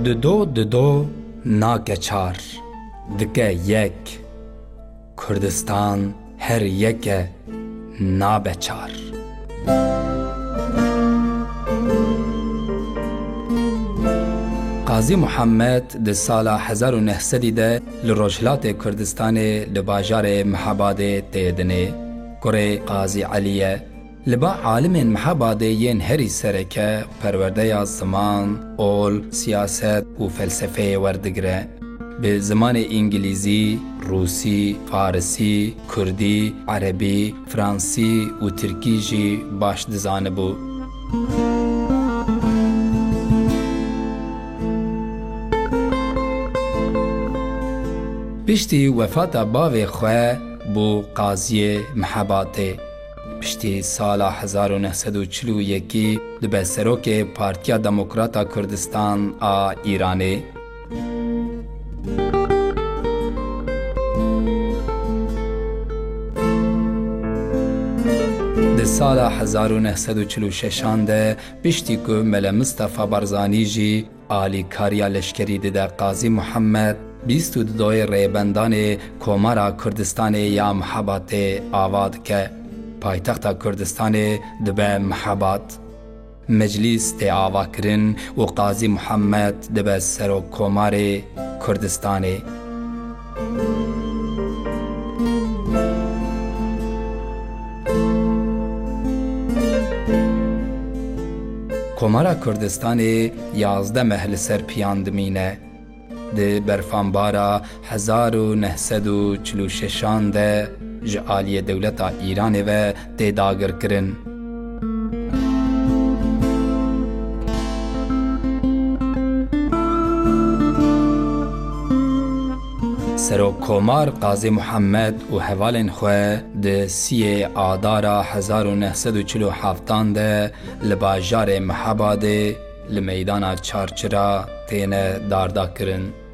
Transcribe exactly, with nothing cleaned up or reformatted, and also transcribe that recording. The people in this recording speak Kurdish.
Dido dido nake çar, dike yek. Kurdistan her yek e, nabe çar. Qazî Muhammed di sala hezar û neh sedî de li Rojhilatê Kurdistanê li bajarê Mihabadê tê dinê. Kurê Qazî Elî ye. Li ba alimên Mihabadê yên herî sereke perwerdeya ziman, ol, siyaset û felsefeyê werdigire. Bi zimanê îngilîzî, rûsî, farisî, kurdî, erebî, fransî û tirkî jî baş dizanibû. Piştî wefata bavê xwe bû qaziyê Mihebatê. Piştî sala hezar û neh sed û çil û yekî dibe serokê Partiya Demokrata Kurdistan a Îranê. Di sala hezar û neh sed û çil û şeşan de, piştî ku Mele Mistefa Barzanî jî alîkariya leşkerî dide Qazî Muhammed, bîst û dudoyê rêbendanê Komara Kurdistanê ya Mihebatê ava dike. Paytexta Kurdistanê dibe Mihebat. Meclîs tê avakirin û Qazî Muhammed dibe Serokkomarê Kurdistanê. Komara Kurdistanê yazdeh meh li ser piyan dimîne. Di berfanbara hezar û neh sed û çil û şeşan de ji aliyê dewleta Îranê ve tê dagirkirin. Serokkomar Qazî Muhammed û hevalên xwe di siyê Adara hezar û neh sed û çil û heftan de li bajarê Mihabadê li meydana Çarçira têne dardakirin.